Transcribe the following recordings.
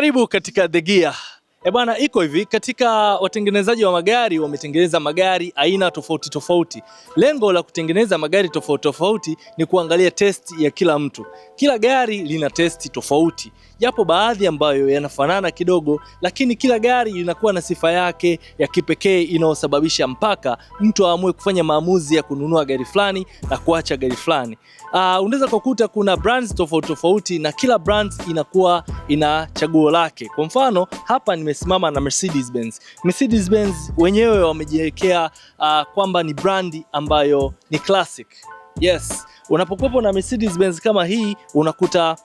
Karibu katika The Gear. E bwana, iko hivi, katika watengenezaji wa magari wametengeneza magari aina tofauti tofauti. Lengo la kutengeneza magari tofauti tofauti ni kuangalia taste ya kila mtu. Kila gari lina taste tofauti, japo baadhi ambayo yanafanana kidogo, lakini kila gari linakuwa na sifa yake ya kipekee inayosababisha mpaka mtu aamue kufanya maamuzi ya kununua gari fulani na kuacha gari fulani. Unaweza kukuta kuna brands tofauti tofauti na kila brands inakuwa ina chaguo lake. Kwa mfano hapa nimesimama na Mercedes Benz. Mercedes Benz wenyewe wamejiwekea kwamba ni brand ambayo ni classic. Yes, unapokuwa na Mercedes Benz kama hii unakuta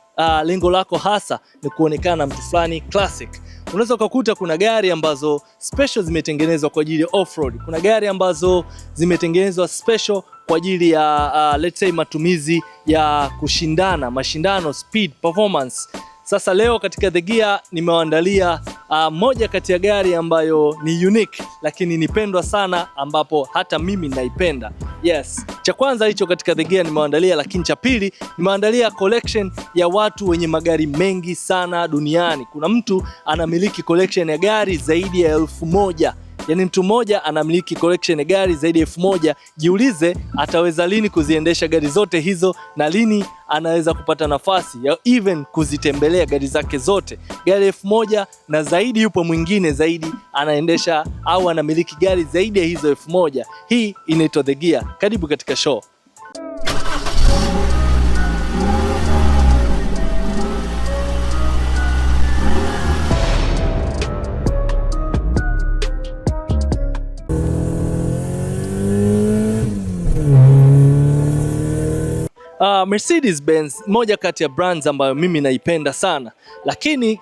lengo lako hasa ni kuonekana mtu fulani classic. Unaweza ukakuta kuna gari ambazo special zimetengenezwa kwa ajili ya off-road. Kuna gari ambazo zimetengenezwa special kwa ajili ya let's say matumizi ya kushindana, mashindano, speed, performance. Sasa leo katika The Gear nimewaandalia moja kati ya gari ambayo ni unique lakini ni pendwa sana, ambapo hata mimi naipenda. Yes, cha kwanza hicho katika The Gear nimewaandalia, lakini cha pili nimeandalia collection ya watu wenye magari mengi sana duniani. Kuna mtu anamiliki collection ya gari zaidi ya 1000. Yaani mtu mmoja anamiliki collection ya gari zaidi ya 1000. Jiulize ataweza lini kuziendesha gari zote hizo na lini anaweza kupata nafasi ya even kuzitembelea gari zake zote. Gari 1000 na zaidi, yupo mwingine zaidi anaendesha au anamiliki gari zaidi ya hizo 1000. Hii inaitwa The Gear. Karibu katika show. Mercedes Benz moja kati ya brands ambayo mimi naipenda sana, lakini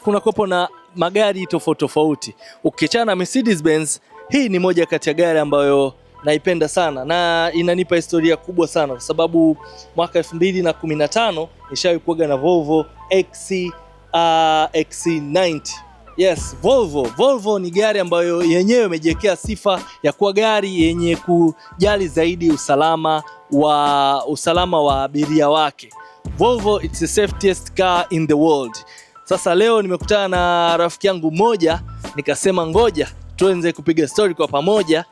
kuna kuwepo na magari tofauti tofauti. Ukiachana na Mercedes Benz, hii ni moja kati ya gari ambayo naipenda sana na inanipa historia kubwa sana kwa sababu mwaka 2015 nishawahi kuwaga na Volvo XC90. Yes, Volvo. Volvo ni gari ambayo yenyewe imejiwekea sifa ya kuwa gari yenye kujali zaidi usalama wa abiria wake. Volvo, it's the safest car in the world. Sasa leo nimekutana na rafiki yangu mmoja, nikasema ngoja tuanze kupiga story kwa pamoja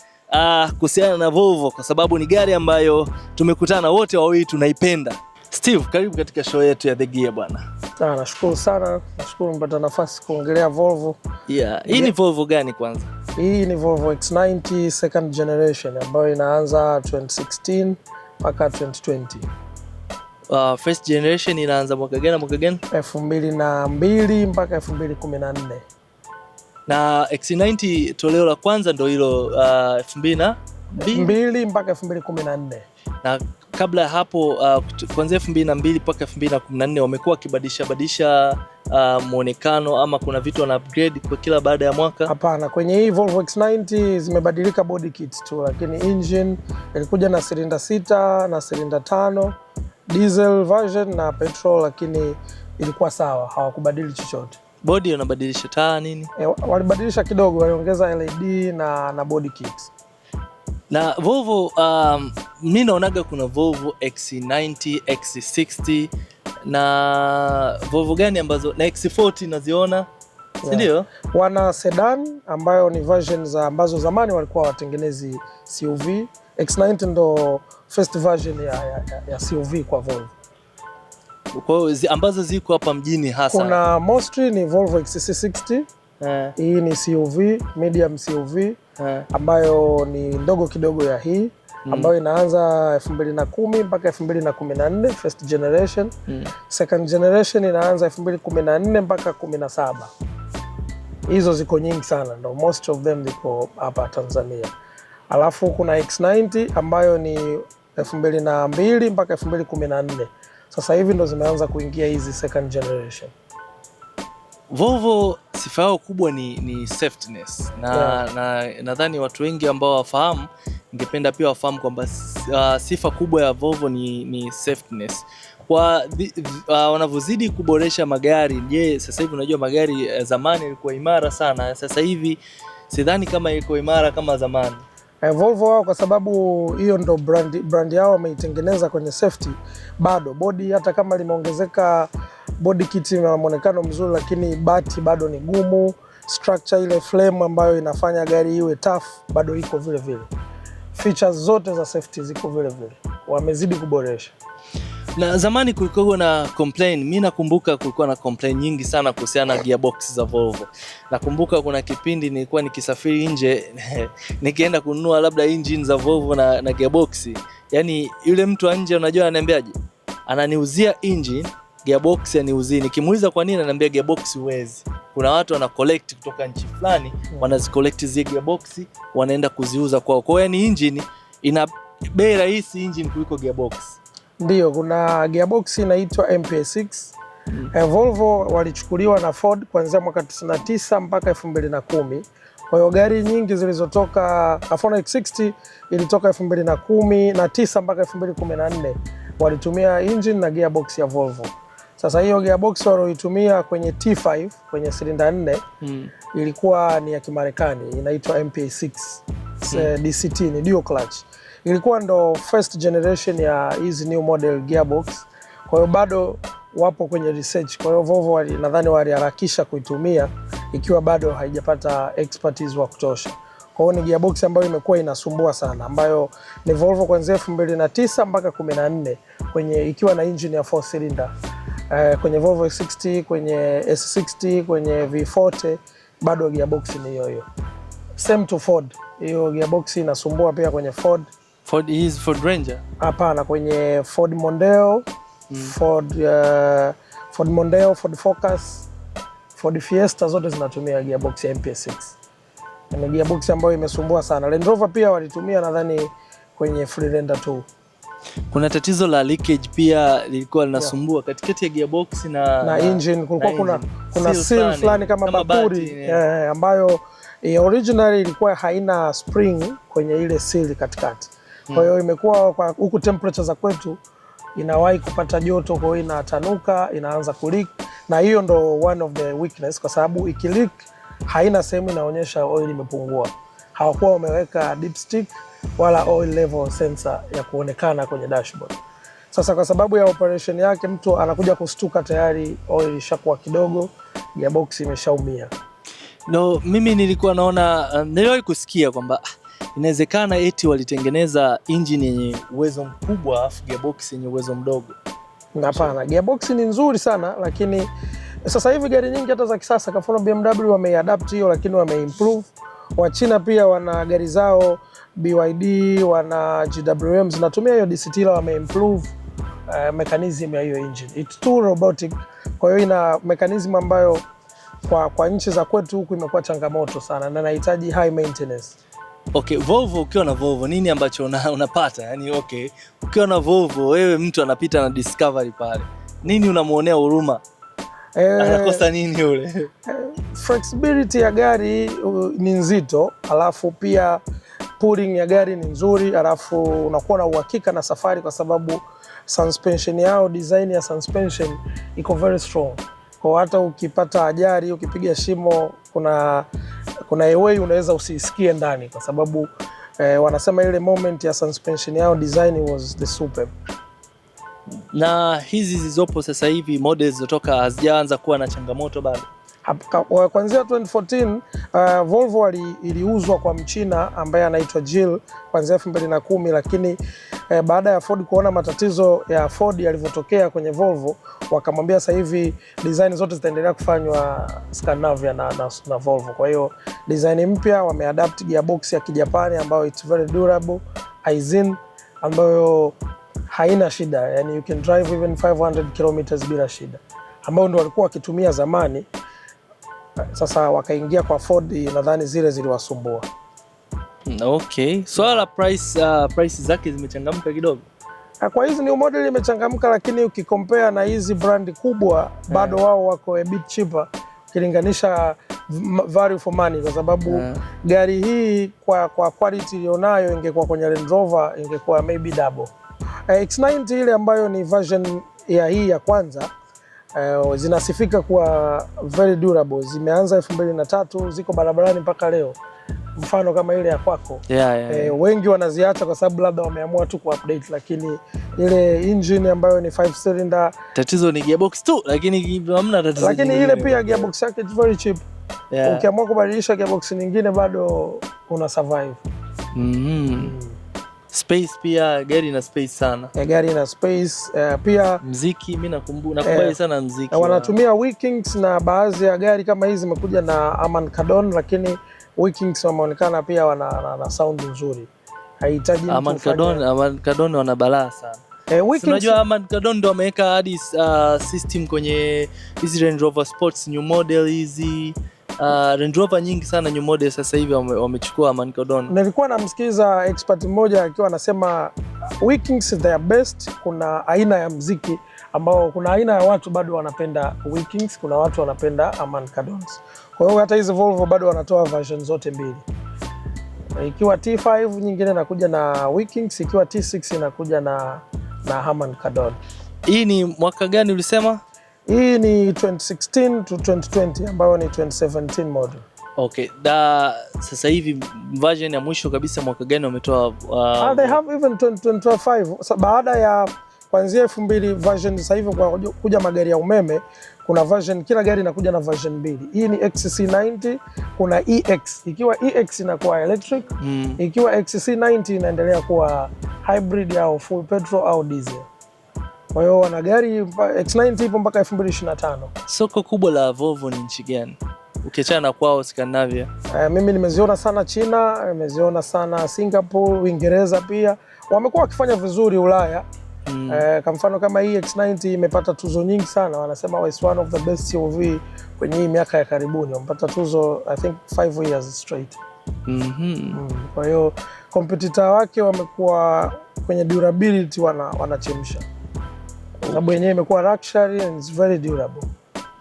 kuhusiana na Volvo kwa sababu ni gari ambayo tumekutana wote wawili tunaipenda. Steve, karibu katika show yetu ya The Gear bwana. Nashukuru sana, nashukuru mpata nafasi kuongelea Volvo. Yeah, hii ni Volvo gani kwanza? Hii ni Volvo XC90 second generation ambayo inaanza 2016 mpaka 2020. First generation inaanza mwaka gani na mwaka gani? 2002 mpaka 2014. Na XC90 toleo la kwanza ndo hilo 2002 mbili mpaka 2014. Na kabla ya hapo kuanzia 2002 mpaka 2014 wamekuwa wakibadilisha badilisha muonekano ama kuna vitu wana upgrade kwa kila baada ya mwaka? Hapana, kwenye hii Volvo XC90 zimebadilika body kit tu, lakini engine ilikuja na silinda 6 na silinda 5, diesel version na petrol, lakini ilikuwa sawa, hawakubadili chochote. Body wanabadilisha taa nini? E, walibadilisha kidogo, waliongeza LED na body kit. Na Volvo mi naonaga kuna Volvo XC90, XC60 na Volvo gani ambazo na XC40 naziona, si ndio? Wana sedan ambayo ni version za ambazo zamani walikuwa watengenezi CUV. XC90 ndo first version ya CUV kwa Volvo. Kwa hiyo ambazo ziko hapa mjini hasa Kuna mostly ni Volvo XC60. Hii ni CUV, medium CUV ambayo ni ndogo kidogo ya hii ambayo inaanza 2010 mpaka 2014 first generation. Second generation inaanza 2014 mpaka 17. Hizo ziko nyingi sana, ndo most of them ziko hapa Tanzania. Alafu kuna XC90 ambayo ni 2002 mpaka 2014. Sasa hivi ndo zimeanza kuingia hizi second generation. Volvo sifa yao kubwa ni safetyness na na nadhani watu wengi ambao wafahamu, ningependa pia wafahamu kwamba sifa kubwa ya Volvo ni safetyness. Kwa wanavyozidi kuboresha magari, je, sasa hivi unajua magari zamani ilikuwa imara sana, sasa hivi sidhani kama iko imara kama zamani. Volvo wao kwa sababu hiyo ndo brand yao wameitengeneza kwenye safety, bado body hata kama limeongezeka Body kit ina muonekano mzuri, lakini bati bado ni gumu. Structure ile frame ambayo inafanya gari iwe tough bado iko vile vile. Features zote za safety ziko vile vile, wamezidi kuboresha. Na zamani kulikuwa na complain, mi nakumbuka kulikuwa na complain nyingi sana kuhusiana na gearbox za Volvo. Nakumbuka kuna kipindi nilikuwa nikisafiri nje nikienda kununua labda engine za Volvo na gearbox, yaani yule mtu wa nje unajua ananiambiaje? Ananiuzia engine, gearbox aniuzii. Nikimuuliza kwa nini, ananiambia gearbox huwezi. Kuna watu wana collect kutoka nchi fulani, wanazicollect zile gearbox, wanaenda kuziuza kwao. Kwa hiyo yani engine ina bei rahisi engine kuliko gearbox. Ndiyo, kuna gearbox inaitwa MPA6. Volvo walichukuliwa na Ford kuanzia mwaka 99 mpaka 2010. Kwa hiyo gari nyingi zilizotoka, mfano X60 ilitoka 2019 mpaka 2014, walitumia engine na gearbox ya Volvo. Sasa hiyo gearbox walioitumia kwenye T5 kwenye silinda 4 ilikuwa ni ya Kimarekani, inaitwa MPA6 DCT, ni dual clutch. Ilikuwa ndo first generation ya hizi new model gearbox. Kwa hiyo bado wapo kwenye research. Kwa hiyo Volvo nadhani waliharakisha kuitumia ikiwa bado haijapata expertise wa kutosha. Kwa hiyo ni gearbox ambayo imekuwa inasumbua sana, ambayo ni Volvo kuanzia 2009 mpaka 14 kwenye ikiwa na engine ya 4 cylinder. Kwenye Volvo X60, kwenye S60, kwenye V40 bado gearbox ni hiyo hiyo. Same to Ford. Hiyo gearbox inasumbua pia kwenye Ford. Ford is Ford Ranger. Hapana, kwenye Ford Mondeo, Ford Mondeo, Ford Focus, Ford Fiesta zote zinatumia gearbox ya MPA6. Ni gearbox ambayo imesumbua sana. Land Rover pia walitumia nadhani kwenye Freelander 2. Kuna tatizo la leakage pia lilikuwa linasumbua katikati ya gearbox na engine kulikuwa na kuna, engine. kuna seal fulani kama bakuri bati, yeah. Ambayo originally ilikuwa haina spring kwenye ile seal katikati. Kwa hiyo imekuwa kwa huku temperature za kwetu inawahi kupata joto, kwa hiyo inatanuka, inaanza kuleak, na hiyo ndo one of the weakness, kwa sababu ikileak haina sehemu inaonyesha oil imepungua. Hawakuwa wameweka dipstick wala oil level sensor ya kuonekana kwenye dashboard. Sasa kwa sababu ya operation yake, mtu anakuja kustuka tayari oil ishakuwa kidogo, gearbox imeshaumia. No, mimi nilikuwa naona niliwahi kusikia kwamba inawezekana eti walitengeneza engine yenye uwezo mkubwa afu gearbox yenye uwezo mdogo. Hapana, gearbox ni nzuri sana, lakini sasa hivi gari nyingi hata za kisasa, kwa mfano BMW wameadapt hiyo, lakini wameimprove. Wachina pia wana gari zao BYD, wana GWM zinatumia hiyo DCT, ila wameimprove mechanism ya hiyo engine. It's too robotic, kwa hiyo ina mechanism ambayo kwa nchi za kwetu huku imekuwa changamoto sana na inahitaji high maintenance. Okay, Volvo, ukiwa na Volvo nini ambacho unapata? Yani okay, ukiwa na Volvo wewe mtu anapita na Discovery pale, nini unamuonea huruma? Anakosa nini yule? Flexibility ya gari ni nzito, alafu pia pulling ya gari ni nzuri, alafu unakuwa na uhakika na safari kwa sababu suspension yao, design ya suspension iko very strong. Kwa hata ukipata ajali, ukipiga shimo, kuna a way unaweza usiisikie ndani kwa sababu wanasema ile moment ya suspension yao design was the superb. Na hizi zilizopo sasa hivi models zilizotoka hazijaanza kuwa na changamoto bado? Kuanzia 2014 Volvo iliuzwa kwa Mchina ambaye anaitwa Geely kuanzia 2010, lakini baada ya Ford kuona matatizo ya Ford yalivyotokea kwenye Volvo, wakamwambia sasa hivi design zote zitaendelea kufanywa Scandinavia na Volvo. Kwa hiyo design mpya wameadapt gearbox ya Kijapani ambayo it's very durable, Aisin, ambayo haina shida, yani you can drive even 500 kilometers bila shida, ambayo ndo walikuwa wakitumia zamani. Sasa wakaingia kwa Ford, nadhani zile ziliwasumbua. Okay. Swala la price, price zake zimechangamka kidogo. Kwa hizi new model imechangamka, lakini ukicompare na hizi brand kubwa bado wao wako a bit cheaper ukilinganisha value for money, kwa sababu gari hii kwa quality ilionayo ingekuwa kwenye Land Rover ingekuwa maybe double. X90 ile ambayo ni version ya hii ya kwanza zinasifika kuwa very durable. Zimeanza 2003, ziko barabarani mpaka leo. mfano kama ile ya kwako. Wengi wanaziacha kwa sababu labda wameamua tu ku-update, lakini ile engine ambayo ni 5 cylinder. Tatizo ni gearbox tu, lakini hamna tatizo Lakini jingine. Ile pia gearbox yake it's very cheap. Ukiamua kubadilisha gearbox nyingine bado una survive. Space pia, gari ina space sana. Ya, gari ina space pia. Mziki mi nakumbuka, nakubali sana mziki. Na wanatumia Wikings, na baadhi ya gari kama hizi zimekuja na Harman Kardon, lakini Wikings wameonekana pia wana na sound nzuri, haihitaji mtu Harman Kardon, Harman Kardon wana balaa sana. Eh, Si unajua Harman Kardon ndo ameweka hadi system kwenye hizi Range Rover Sports new model hizi, Range Rover nyingi sana new model sasa hivi wamechukua Harman Kardon. Nilikuwa namsikiza expert mmoja akiwa anasema Wikings is their best. Kuna aina ya mziki ambao, kuna aina ya watu bado wanapenda Wikings, kuna watu wanapenda Harman Kardons. Kwa hiyo hata hizi Volvo bado wanatoa version zote mbili. Ikiwa T5 nyingine inakuja na Wikings, ikiwa T6 inakuja na Harman Kardon. Hii ni mwaka gani ulisema? Hii ni 2016 to 2020, ambayo ni 2017 model. Okay, da sasa hivi version ya mwisho kabisa mwaka gani wametoa? Ah, they have even 2025. So, baada ya kuanzia 2000 version, sasa hivi kwa kuja magari ya umeme kuna version, kila gari inakuja na version mbili. Hii ni XC90, kuna EX. Ikiwa EX inakuwa electric, ikiwa XC90 inaendelea kuwa hybrid au full petrol au diesel. Kwa hiyo wana gari X90 ipo mpaka 2025. Soko kubwa la Volvo ni nchi gani? Ukiachana na kwao Scandinavia. Mimi nimeziona sana China, nimeziona sana Singapore, Uingereza pia wamekuwa wakifanya vizuri Ulaya. Kwa mfano kama hii X90 imepata tuzo nyingi sana, wanasema it's one of the best CUV kwenye hii miaka ya karibuni. Wamepata tuzo, I think, 5 years straight. Kwa hiyo competitor wake wamekuwa kwenye durability wanachemsha, kwa sababu yenyewe imekuwa luxury and it's very durable.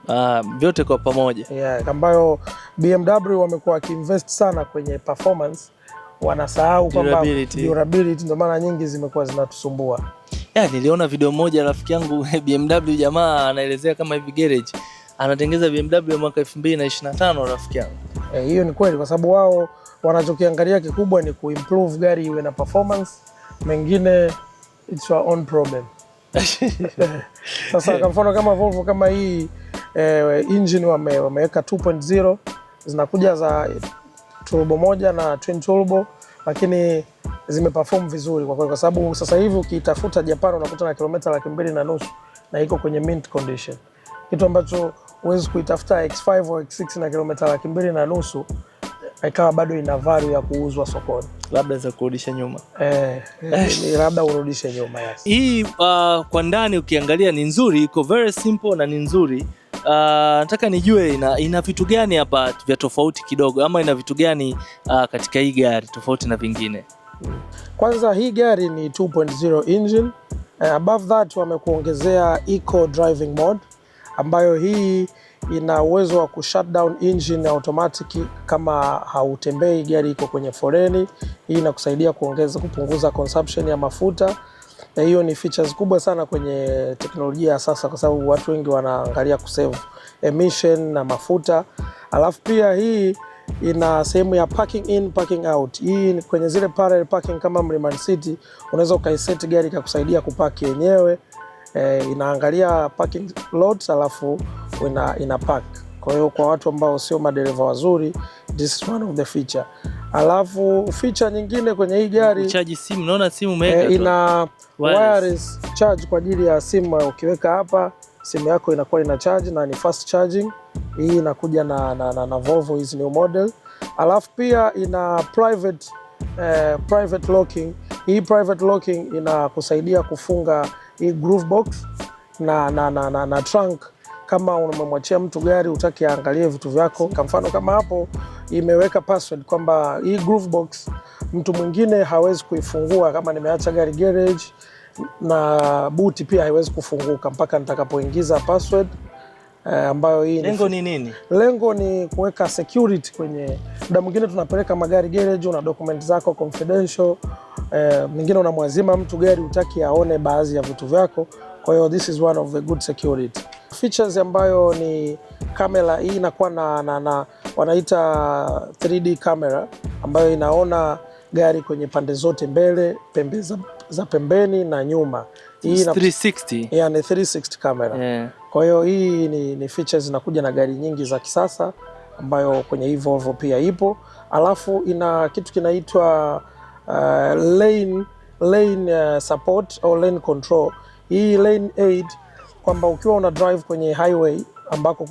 Ah, vyote kwa pamoja. Yeah, ambayo BMW wamekuwa wakiinvest sana kwenye performance, wanasahau kwamba Durability. durability, ndio maana nyingi zimekuwa zinatusumbua. Ya, niliona video moja rafiki yangu BMW, jamaa anaelezea kama hivi garage anatengeza BMW ya mwaka 2025, rafiki yangu. Eh, hiyo ni kweli kwa sababu wao wanachokiangalia kikubwa ni kuimprove gari iwe na performance, mengine it's your own problem. Sasa kwa mfano kama Volvo kama hii engine wameweka 2.0, zinakuja za turbo moja na twin turbo, lakini zimeperform vizuri kwa kweli, kwa sababu sasa hivi ukiitafuta Japan unakuta na kilomita 250,000 na iko kwenye mint condition, kitu ambacho huwezi kuitafuta X5 au X6 na kilomita 250,000 ikawa bado ina value ya kuuzwa sokoni. Labda za kurudisha nyuma. Eh, ni labda urudishe nyuma, yes. Hii kwa ndani ukiangalia ni nzuri, iko very simple na ni nzuri. Nataka nijue ina vitu gani hapa vya tofauti kidogo, ama ina vitu gani katika hii gari tofauti na vingine? Kwanza hii gari ni 2.0 engine. Above that wamekuongezea eco driving mode, ambayo hii ina uwezo wa kushut down engine automatic kama hautembei, gari iko kwenye foleni. Hii inakusaidia kuongeza kupunguza consumption ya mafuta, na hiyo ni features kubwa sana kwenye teknolojia ya sasa, kwa sababu watu wengi wanaangalia kusave emission na mafuta. Alafu pia hii ina sehemu ya parking in, parking out. Hii ni kwenye zile parallel parking kama Mlimani City, unaweza ukaiset gari ikakusaidia kupaki yenyewe. Inaangalia parking lots alafu ina park. Kwa hiyo kwa watu ambao sio madereva wazuri, this is one of the feature. Alafu feature nyingine kwenye hii gari, Kuchaji simu, naona simu umeweka tu. Ina Wireless. wireless charge kwa ajili ya simu. Ukiweka hapa simu yako inakuwa ina charge na ni fast charging. Hii inakuja na Volvo hizi new model. Alafu pia ina private locking. Hii private locking inakusaidia kufunga hii glove box na trunk kama umemwachia mtu gari utaki aangalie vitu vyako. Kwa mfano kama hapo imeweka password kwamba hii glove box mtu mwingine hawezi kuifungua kama nimeacha gari garage, na buti pia haiwezi kufunguka mpaka nitakapoingiza password ambayo hii ni Lengo ni nini? Lengo ni kuweka security kwenye, muda mwingine tunapeleka magari garage, una document zako confidential, mwingine unamwazima mtu gari utaki aone baadhi ya vitu vyako. Kwa hiyo this is one of the good security features ambayo ni kamera. Hii inakuwa na Wanaita 3D camera ambayo inaona gari kwenye pande zote, mbele, pembe za pembeni na nyuma. Hii ina 360. Yeah, ni 360 camera. Kwa hiyo hii ni features zinakuja na gari nyingi za kisasa ambayo kwenye hii Volvo pia ipo. Alafu ina kitu kinaitwa lane support au lane control. Hii lane aid kwamba ukiwa una drive kwenye highway ambako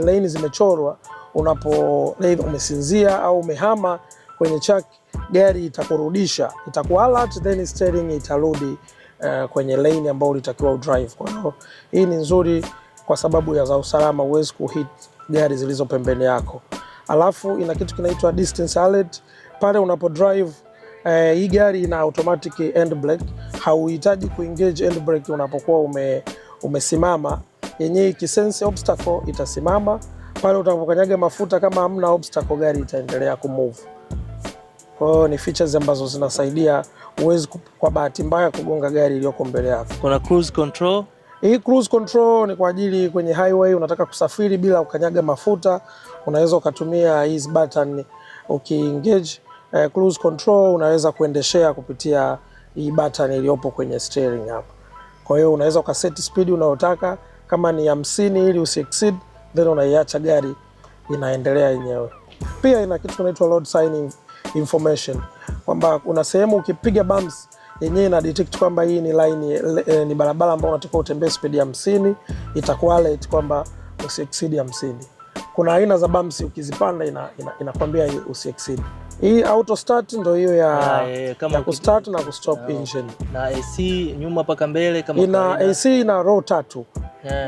lane zimechorwa, unapo either umesinzia au umehama kwenye track, gari itakurudisha, itaku alert, then steering itarudi kwenye lane ambayo ulitakiwa udrive. Kwa hiyo hii ni nzuri kwa sababu ya za usalama, huwezi kuhit gari zilizo pembeni yako. Alafu ina kitu kinaitwa distance alert pale unapo drive. Hii gari ina automatic hand brake, hauhitaji kuengage hand brake unapokuwa umesimama. Yenyewe ikisense obstacle itasimama pale utakapokanyaga mafuta. Kama hamna obstacle, gari itaendelea kumove. Kwa hiyo ni features ambazo zinasaidia huwezi kwa bahati mbaya kugonga gari iliyoko mbele yako. Kuna cruise control. Hii cruise control ni kwa ajili kwenye highway, unataka kusafiri bila kukanyaga mafuta, unaweza ukatumia hizi button ukiengage cruise control, unaweza kuendeshea kupitia hii button iliyopo kwenye steering hapa. Kwa hiyo unaweza ukaset speed unayotaka kama ni 50 ili usi exceed, then unaiacha gari inaendelea yenyewe. Pia ina kitu kinaitwa road sign information kwamba kuna sehemu ukipiga bumps yenyewe ina detect kwamba hii ni line ni barabara ambayo unatakiwa utembee speed ya 50, itakuwa alert kwamba usi exceed 50. Kuna aina za bumps ukizipanda inakwambia usi exceed. Hii auto start ndo hiyo ya, kama ya kustart na kustop engine. Na AC nyuma mpaka mbele kama Ina kawaida. AC, ina row tatu.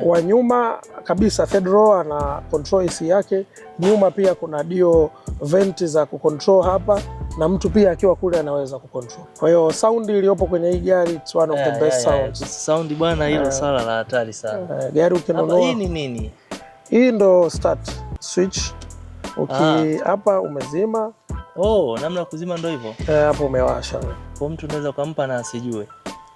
Wa nyuma kabisa, third row, ana control AC yake. Nyuma pia kuna dual vent za kucontrol hapa, na mtu pia akiwa kule anaweza kucontrol. Kwa hiyo sound iliyopo kwenye hii gari, it's one of the best sounds. Sound bwana, hilo swala la hatari sana. Gari Hapa, ukinunua hii ni nini? Hii ndo start switch. Uki hapa umezima. Oh, namna ya kuzima ndo hivyo. Hapo umewasha. Kwa mtu unaweza ukampa na asijue.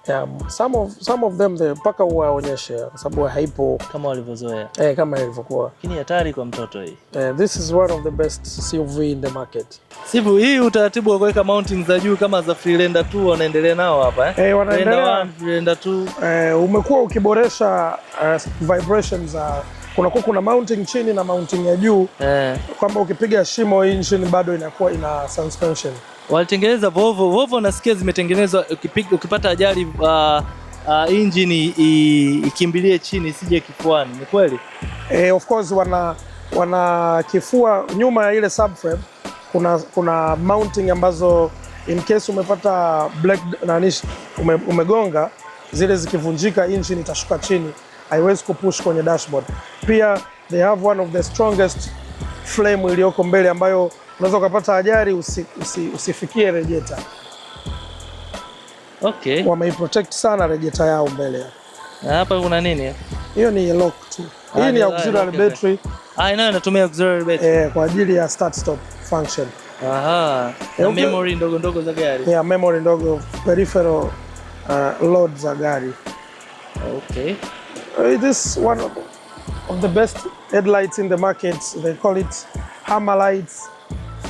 Yeah, some of them mpaka uwaonyeshe kwa sababu haipo kama walivyozoea. Kama ilivyokuwa. Lakini hatari kwa mtoto hii. This is one of the best CUV in the market. Sivu, hii utaratibu wa kuweka mounting za juu kama za Freelander 2 wanaendelea nao hapa eh? Eh, wanaendelea. Freelander 1, Freelander 2. Umekuwa ukiboresha vibration za kunakuwa kuna mounting chini na mounting ya juu kwamba ukipiga shimo engine bado inakuwa ina suspension. Walitengeneza Volvo. Volvo nasikia zimetengenezwa ukipata ajali engine ikimbilie chini isije kifuani. Ni kweli? Of course wana kifua nyuma ya ile subframe kuna mounting ambazo in case umepata black nani umegonga zile zikivunjika engine itashuka chini, haiwezi kupush kwenye dashboard. Pia they have one of the strongest frame iliyoko mbele ambayo unaweza ukapata ajali usifikie rejeta. Wameiprotect sana rejeta yao mbele. Na hapa kuna nini? Hiyo ni lock tu. Ah, Hii ni ni auxiliary okay. battery. Ah, inayo inatumia auxiliary battery. Kwa ajili ya start stop function. Aha. Na Okay. memory ndogo ndogo za gari. Yeah, memory ndogo, peripheral load za gari. This one of the best headlights in the market. They call it hammer lights.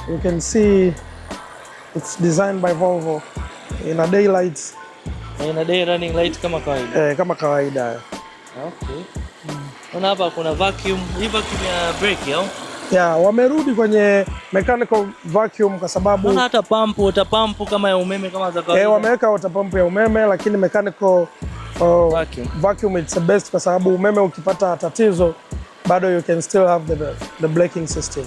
You can see it's designed by Volvo. Ina daylights. Na ina day running light kama kawaida. Kama kawaida. Okay. Ona hapa kuna vacuum. Hii vacuum ya brake au? Yeah, wamerudi kwenye mechanical vacuum kwa sababu Naona hata pump, water pump kama ya umeme kama za kawaida. Wameweka water pump ya umeme lakini mechanical Vacuum. Vacuum it's the best kwa sababu umeme ukipata tatizo bado you can still have the braking system.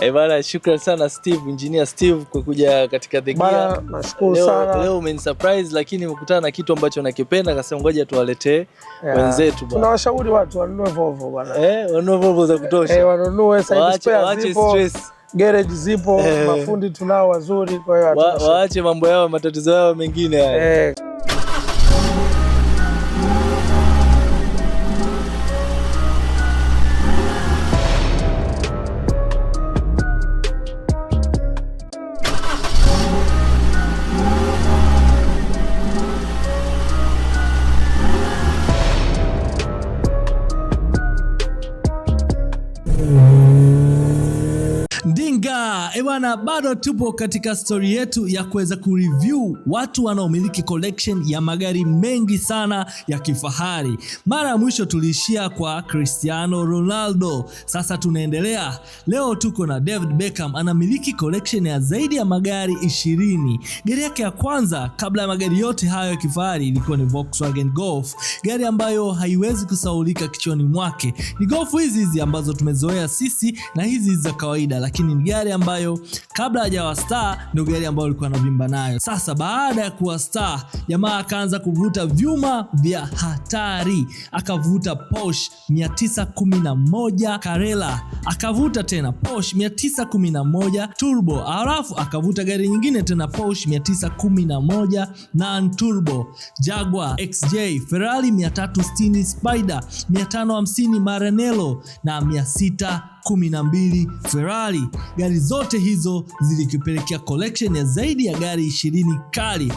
Eh, bana, shukran sana Steve, Engineer Steve kwa kuja katika The Gear. Bana, nashukuru Leo, sana. leo umenisurprise lakini nimekutana na kitu ambacho nakipenda, kasema ngoja tuwaletee wenzetu bana. Tunawashauri watu wanunue Volvo bana. Wanunue Volvo za kutosha. Wanunue sasa hivi spare Waache zipo, stress. Garage zipo, mafundi tunao wazuri, kwa hiyo hatuna shida. Waache mambo yao, matatizo yao mengine haya. Ndinga ebwana, bado tupo katika stori yetu ya kuweza kureview watu wanaomiliki collection ya magari mengi sana ya kifahari. Mara ya mwisho tuliishia kwa Cristiano Ronaldo, sasa tunaendelea. Leo tuko na David Beckham, anamiliki collection ya zaidi ya magari 20. Gari yake ya kwanza kabla ya magari yote hayo ya kifahari ilikuwa ni Volkswagen Golf, gari ambayo haiwezi kusahaulika kichwani mwake. Ni Golf hizi hizi ambazo tumezoea sisi na hizi hizi za kawaida, lakini ni gari ambayo kabla hajawa star ndio gari ambayo alikuwa anavimba nayo. Sasa baada ya kuwa star, jamaa akaanza kuvuta vyuma vya hatari, akavuta Porsche 911 Carrera, akavuta tena Porsche 911 Turbo, alafu akavuta gari nyingine tena Porsche 911 non turbo, Jaguar XJ, Ferrari 360 Spider, 550 Maranello na 612 Ferrari. Gari zote hizo zilikipelekea collection ya zaidi ya gari 20 kali.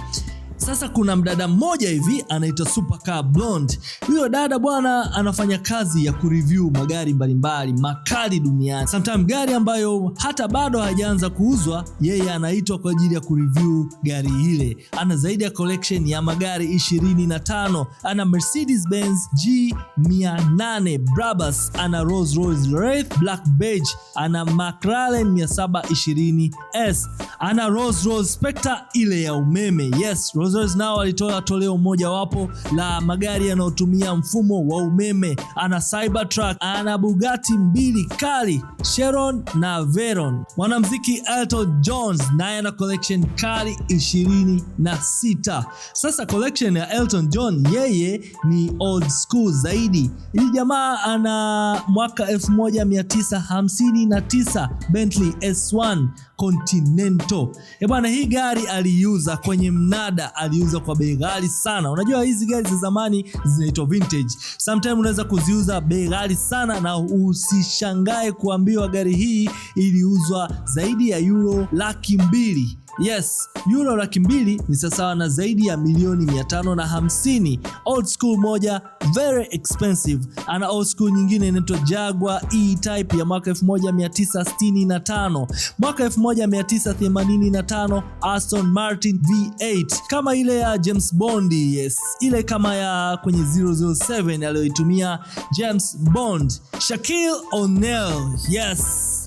Sasa kuna mdada mmoja hivi anaitwa Supercar Blonde. Huyo dada bwana anafanya kazi ya kureview magari mbalimbali makali duniani. Sometimes gari ambayo hata bado hajaanza kuuzwa, yeye anaitwa kwa ajili ya kureview gari ile. Ana zaidi ya collection ya magari 25. Ana Mercedes Benz G 800 Brabus, ana Rolls Royce Wraith Black Badge, ana McLaren 720S, ana Rolls Royce Spectre ile ya umeme. Yes, Rolls Royce nao walitoa toleo moja wapo la magari yanayotumia mfumo wa umeme. Ana Cybertruck, ana Bugatti mbili kali, Chiron na Veyron. Mwanamuziki Elton John naye ana collection kali 26. Sasa collection ya Elton John, yeye ni old school zaidi. Hii jamaa ana mwaka 1959 Bentley S1 Continental. Eh bwana, hii gari aliiuza kwenye mnada, aliuza kwa bei ghali sana. Unajua hizi gari za zamani zinaitwa vintage. Sometimes unaweza kuziuza bei ghali sana, na usishangae kuambiwa gari hii iliuzwa zaidi ya euro 200,000. Yes, euro 200,000 ni sawa na zaidi ya milioni 550. Old school moja very expensive. Ana old school nyingine inaitwa Jaguar E-Type ya mwaka 1965. Mwaka 1985 Aston Martin V8 kama ile ya James Bond, yes, ile kama ya kwenye 007 aliyoitumia James Bond. Shaquille O'Neal, yes,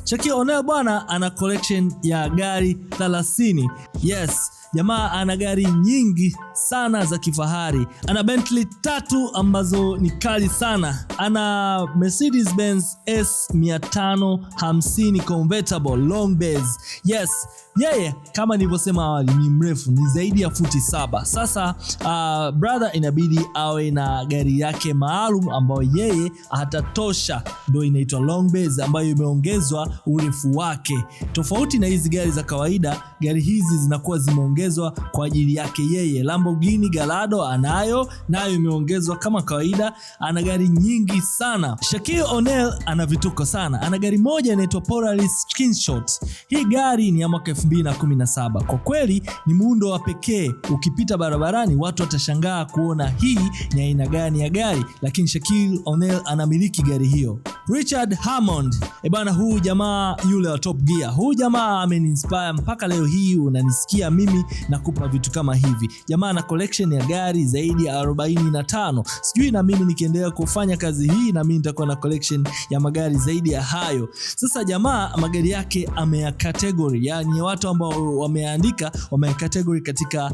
Shaquille O'Neal bwana ana collection ya gari 30. Yes, jamaa ana gari nyingi sana za kifahari. Ana Bentley tatu ambazo ni kali sana. Ana Mercedes Benz S 550 convertible long base. Yes, yeye kama nilivyosema awali ni mrefu, ni zaidi ya futi 7. Sasa brother inabidi awe na gari yake maalum ambayo yeye atatosha, ndio inaitwa long base ambayo imeongezwa urefu wake. Tofauti na hizi gari za kawaida, gari hizi zinakuwa zimeongezwa kwa ajili yake yeye. Lamborghini Gallardo anayo, nayo imeongezwa kama kawaida. Ana gari nyingi sana. Shaquille O'Neal ana vituko sana. Ana gari moja inaitwa Polaris Slingshot. Hii gari ni ya mwaka 2017. Kwa kweli ni muundo wa pekee. Ukipita barabarani watu watashangaa kuona hii ni aina gani ya gari, lakini Shaquille O'Neal anamiliki gari hiyo. Richard Hammond, bana, huu jamaa yule wa Top Gear. Huu jamaa ameniinspire mpaka leo hii unanisikia mimi nakupa vitu kama hivi. Jamaa ana collection ya gari zaidi ya 45. Sijui na mimi nikiendelea kufanya kazi hii na mimi nitakuwa na collection ya magari zaidi ya hayo. Sasa jamaa magari yake ameya category, yani watu ambao wameandika wameya category katika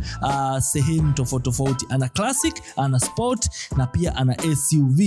sehemu tofauti tofauti. Ana classic, ana sport na pia ana SUV.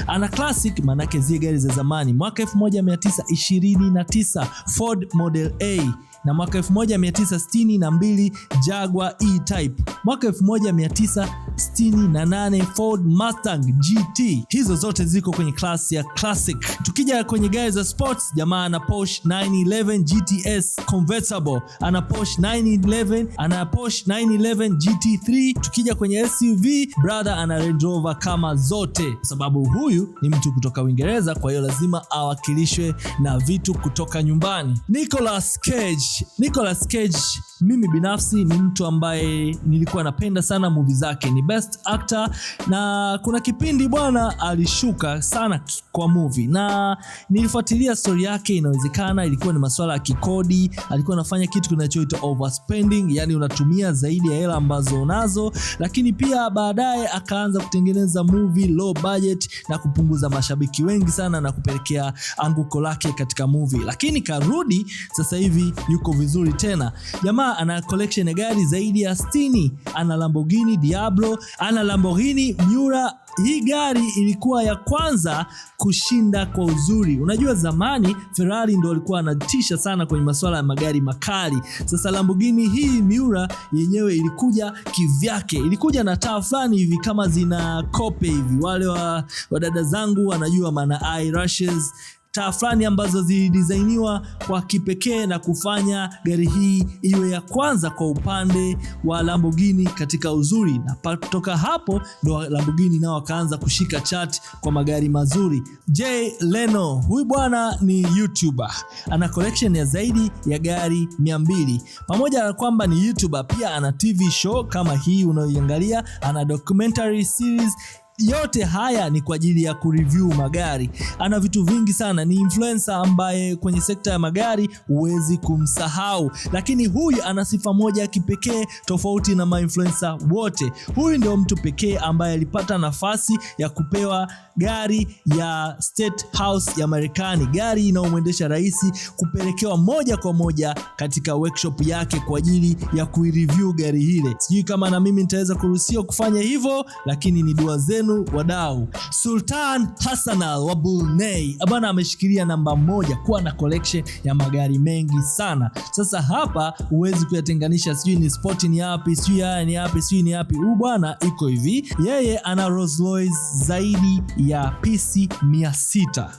Ana classic maana yake zile gari za zamani, mwaka 1929 Ford Model A na mwaka 1962 Jaguar E-Type, mwaka 1968 Ford Mustang GT. Hizo zote ziko kwenye class ya classic. Tukija kwenye gari za sports, jamaa ana Porsche 911 GTS convertible, ana Porsche 911, ana Porsche 911 GT3. Tukija kwenye SUV, brother ana Range Rover kama zote, sababu huyu ni mtu kutoka Uingereza, kwa hiyo lazima awakilishwe na vitu kutoka nyumbani. Nicolas Cage. Nicolas Cage Mimi binafsi ni mtu ambaye nilikuwa napenda sana movie zake, ni best actor, na kuna kipindi bwana alishuka sana kwa movie na nilifuatilia story yake. Inawezekana ilikuwa ni masuala ya kikodi, alikuwa anafanya kitu kinachoitwa overspending, yani unatumia zaidi ya hela ambazo unazo, lakini pia baadaye akaanza kutengeneza movie low budget na kupunguza mashabiki wengi sana na kupelekea anguko lake katika movie, lakini karudi sasa hivi yuko vizuri tena. Jamaa ana collection ya gari zaidi ya 60, ana Lamborghini Diablo, ana Lamborghini Miura. Hii gari ilikuwa ya kwanza kushinda kwa uzuri. Unajua zamani Ferrari ndo alikuwa anatisha sana kwenye masuala ya magari makali. Sasa Lamborghini hii Miura yenyewe ilikuja kivyake, ilikuja na taa fulani hivi kama zina kope hivi. Wale wa dada zangu wanajua maana eyelashes, taa fulani ambazo zilidisainiwa kwa kipekee na kufanya gari hii iwe ya kwanza kwa upande wa Lamborghini katika uzuri, na kutoka hapo ndo Lamborghini nao wakaanza kushika chart kwa magari mazuri. Jay Leno, huyu bwana ni YouTuber, ana collection ya zaidi ya gari 200. Pamoja na kwamba ni YouTuber, pia ana TV show kama hii unayoiangalia, ana documentary series. Yote haya ni kwa ajili ya kureview magari. Ana vitu vingi sana, ni influencer ambaye kwenye sekta ya magari huwezi kumsahau. Lakini huyu ana sifa moja ya kipekee tofauti na mainfluencer wote. Huyu ndio mtu pekee ambaye alipata nafasi ya kupewa gari ya State House ya Marekani, gari inayomwendesha rais, kupelekewa moja kwa moja katika workshop yake kwa ajili ya kuireview gari hile. Sijui kama na mimi nitaweza kuruhusiwa kufanya hivyo, lakini ni dua zenu wadau. Sultan Hassanal wa Brunei bwana ameshikilia namba 1 kuwa na collection ya magari mengi sana. Sasa hapa huwezi kuyatenganisha, sijui ni sport ni yapi, sijui haya ni yapi, sijui ni yapi. Huyu bwana iko hivi, yeye ana Rolls Royce zaidi ya pisi 600.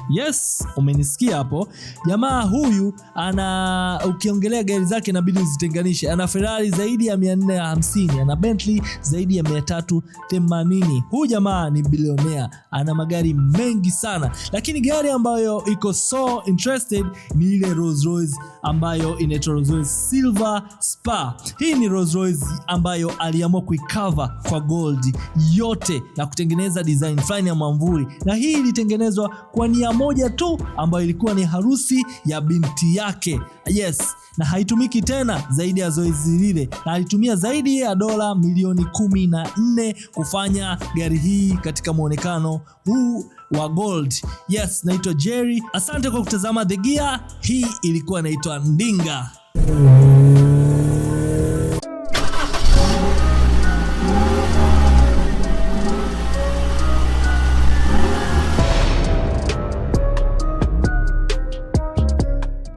Yes, umenisikia hapo. Jamaa huyu ana, ukiongelea gari zake inabidi uzitenganishe. Ana Ferrari zaidi ya 450, ana Bentley zaidi ya 380. Huyu jamaa ni bilionea, ana magari mengi sana. Lakini gari ambayo iko so interested ni ile Rolls Royce ambayo inaitwa Rolls Royce Silver Spa. Hii ni Rolls Royce ambayo aliamua kuicover kwa gold yote na kutengeneza design fulani ya mwamvuli, na hii ilitengenezwa kwa nia moja tu ambayo ilikuwa ni harusi ya binti yake. Yes, na haitumiki tena zaidi ya zoezi lile, na alitumia zaidi ya dola milioni 14 kufanya gari hii katika muonekano huu wa gold. Yes, naitwa Jerry. Asante kwa kutazama The Gear. Hii ilikuwa inaitwa Ndinga.